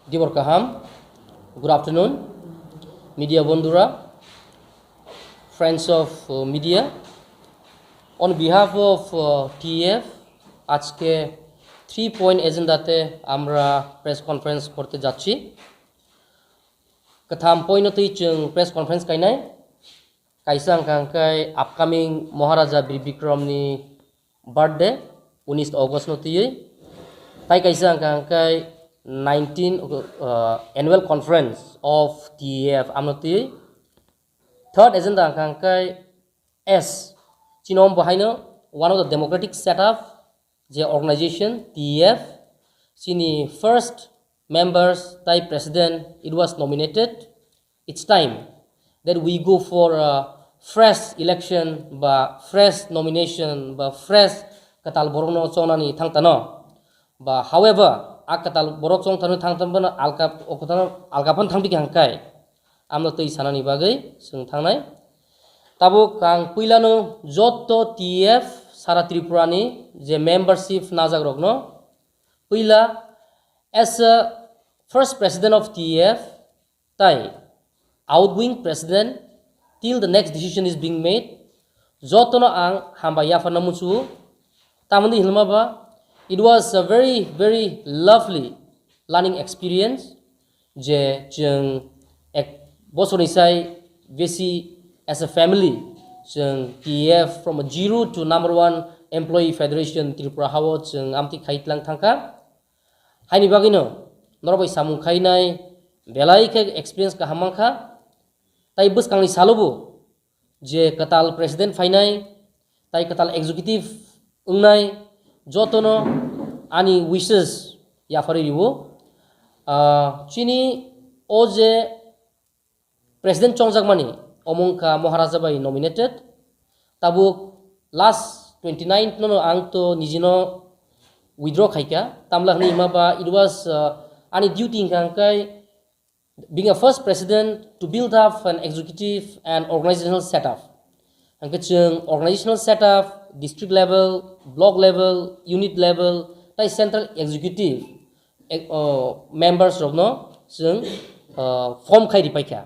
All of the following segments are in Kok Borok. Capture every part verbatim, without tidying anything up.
Dibor kaham, good afternoon, media bondhura, friends of uh, media. On behalf of uh, T F, আজকে three point এজেন্ডাতে আমরা press conference করতে যাচ্ছি। Katham point no twi chwng press conference kainai. Kaisa wngkha hwnkhe upcoming Maharaja Bir Bikram ni birthday, unis August no twiwi. Tai kaisa wngkha hwnkhe nineteen, uh, annual conference of T F amno twiwi. Third agenda wngkha hwnkhe S, chini omo bo haino one of the democratic setup, je organization T F, chini first members tai president it was nominated. It's time that we go for a fresh election ba fresh nomination ba fresh kwtal borokno chongnani thangtano. Ba however, a kwtal borok chongthano thangtano alka, o kwtal alka phano thangpikha hwnkhe. Amno twi sanani bagwi chwng thangnai. Tabuk ang puilano joto T F sara Tripura ni je membership najak rokno puila as a first president of T F tai outgoing president till the next decision is being made, jotono ang hambai yapharna muchungo. Tamoni hinma ba, it was a very, very lovely learning experience, je chwng ek bosorni sai besi as a family, chwng T F from a zero to number one employee federation Tripura hao chwng amtwi khai tlang thangkha. Haini bagwino norok bai samung khainai belai khe experience kaham mankha. Tai bwskangni salobo je kwtal president phainai, tai kwtal executive wngnai, jotono ani wishes yapharwi rwo. Ah, chini o je president chongjakmani, omo wngkha Maharaja bai nominated. Tabuk last twenty-ninth nono ang to nijino withdraw khaikha. Tamla hwnwi hima ba, it was, uh, ani duty hwnkha hwnkhe being a first president to build up an executive and organizational setup. Hwnkhe chwng organizational setup, district level, block level, unit level, tai central executive, ek-, o, members rokno chwng, o, form khai ripaikha.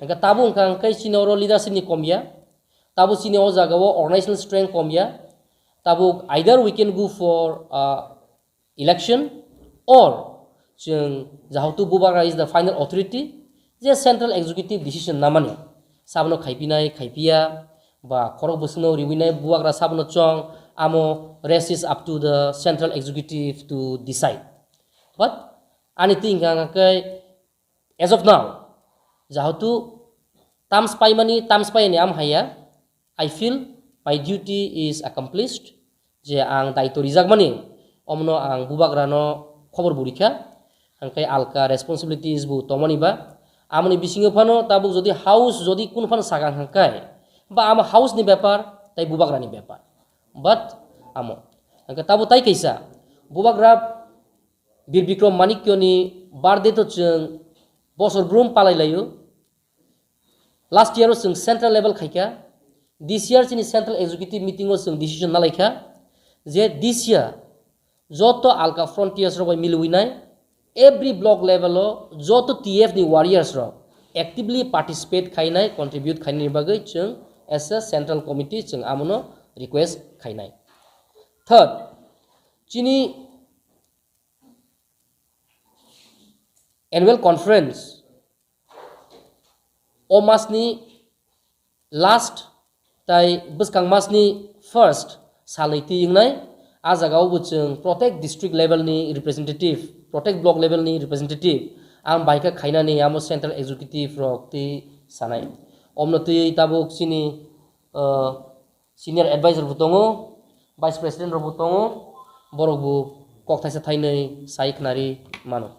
Hwnkhe tabuk hwnkha hwnkhe chini oro leadership ni komya, tabuk chini o jaga o organizational strength komya, tabuk either we can go for, uh, election or chwng jehetu Bubagra is the final authority, je central executive decision namani, sabono khaipinai, khaipiya, ba khorok bwswkno riwinai Bubagra sabono chong, amo rest is up to the central executive to decide. But ani twi hwnkha hwnkhe as of now, jehetu terms paimani, terms paiyani am haiya, I feel my duty is accomplished, je ang daitw rijakmani, omno ang Bubagrano khobor bo rikha, hwnkhe alka responsibilities bo tongmani ba, amoni bisingo phano tabuk jodi house jodi kun phano sakang hwnkhe, ba amo house ni bepar, tai Bubagrani bepar. But amo, hwnkhe tabuk tai kaisa, Bubagra Bir Bikram Manikya ni birthday to chwng bosor brum palai laio. Last year o chwng central level khaikha. This year chini central executive meeting o chwng decision nalaikha je this year joto alka frontiers rok bai miliwi nai every block level o joto T F ni warriors rok actively participate khainai, contribute khainani bagwi chwng as a central committee chwng amono request khainai. Third, chini annual conference o masni last tai bwskang masni first salni twi wngnai. A jaga o bo chwng protect district level ni representative, protect block level ni representative ang bai kha khainani amo central executive rok twi sanai. Omno twi tabuk chini, uh, senior advisor bo tongo, vice president rok bo tongo, borok bo kok thaisa thainwi sai khnari mano.